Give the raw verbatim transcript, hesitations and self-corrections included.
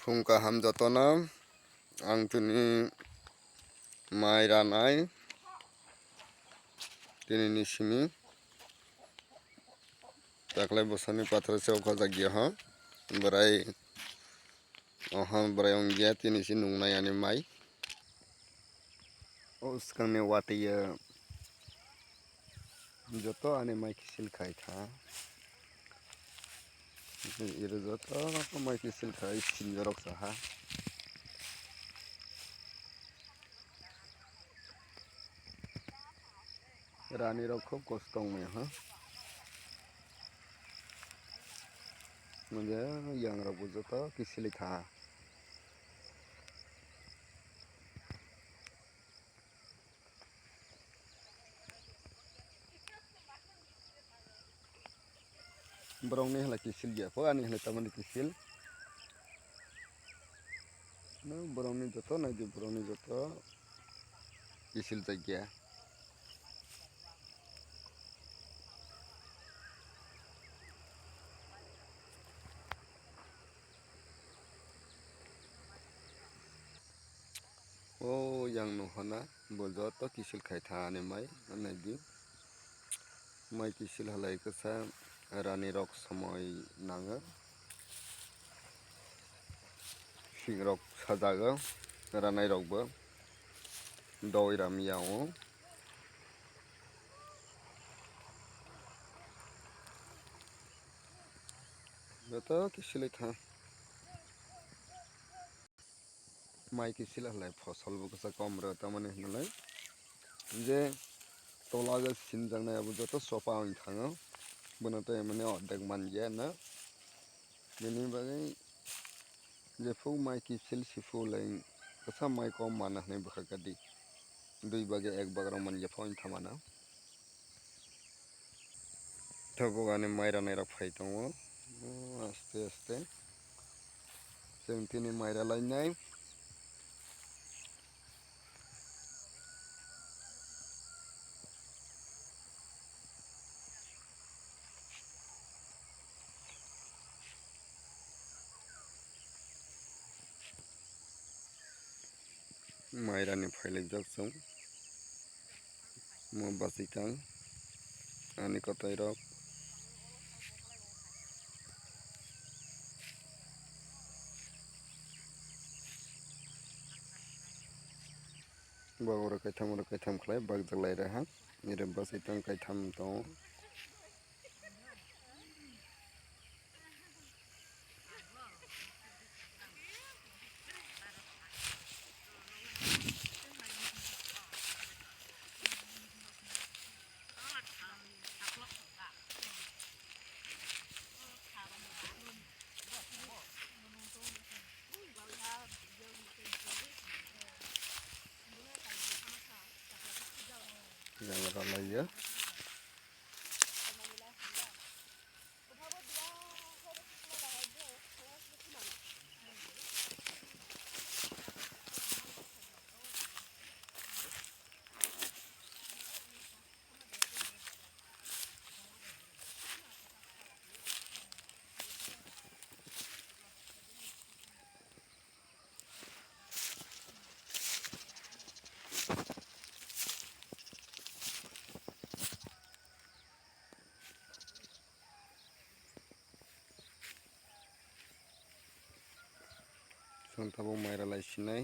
Phung kaham jotono, ang tini mai ranai, tini ni simi taklai bosani pathor se ukhajak ya ho, bwrai, oho bwrai wngya, tini si nungnai ani mai. O swkangni watwi, eh, joto ani mai kisil khai tha. Iro joto mai kisil khai sinjorok saha. Rani rok khub kosto wngmani ha. Manja yang rok bo joto kisil tha. Borokni hala kisil ya, ani hala tamani kisil. No, borokni joto naidi, borokni joto kisil jagya. O yang no hana, bo joto kisil khai tha ani mai, naidi. Mai kisil halai kisa rani rok somoi nango. Sing rok sajago, ranai rok bo doi ram ya o. Joto kisil tha. Mai kisil halai fosol bo kisa kom rw tamani hinwi je tola o sinjaknai abo joto sopa wng thango, bono tei mani ordek man ya na, bini bagwi jephuk mai kisil siphulai kisa mai kom mana hinwi bwkha kadi dui bagwi ek bag rok man ya pha wng thamana. Tabuk ani mai ranai rok phai tongo, aste aste chwng tini mai ra lainai. Mairani phailaijak chwng. Mo bachikang ani kwtairok. Bo oro kaitham, oro kaitham khlai bakjak lai rw ha. Ere bachikang kaitham tongo. Yang ralaiya. Chwng tabuk mai ralai sinai,